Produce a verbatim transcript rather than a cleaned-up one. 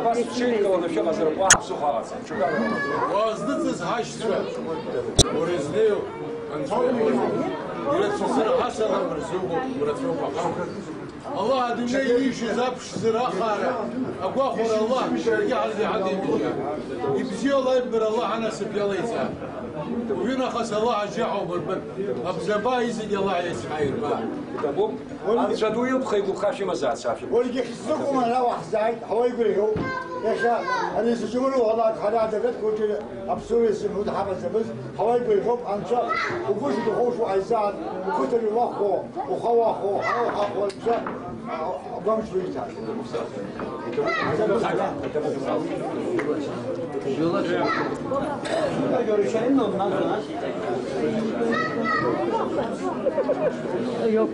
Абас ԥшьеидкыланы шәыҟазар, уаҳа ԥсыхәа ҟаҵам. Уаазныҵыз ҳашьцәа, уара изнеиуа анцәа иҟоуп. Ирацәазар асалам рзугоуп, урацәоуп ахамхәа. Аллаҳ адунеи иишьыз аԥшӡара ахаара, агәахәара Аллаҳ егьи ҳазеиҳадеимыжьа. Ибзиоу лаимгара Аллаҳ анасыԥ иалеиҵа. Уажәы нахыс Аллаҳ аџьа ҳаубырбын, абзаба изегьы Аллаҳ иацҳаирба. Иҭабуп. Анцәа ду илԥха игәыԥха шәымазааит, сашәа. Уаргьы хьӡ ныҟәума ара уаҳзааит, ҳауа игәырӷьоуп. Иахьа ани зыџьмыр уҳәалак ҳара адагатә культура аԥсуара зымҳәоз ҳамаӡамыз, ҳауа игәырӷьоуп, анцәа угәы шьҭухоушәа ҟаиҵааит, уқыҭа иуахәо, ухауахо, ҳауахахо анцәа агәамч уиҭааит. Йоп,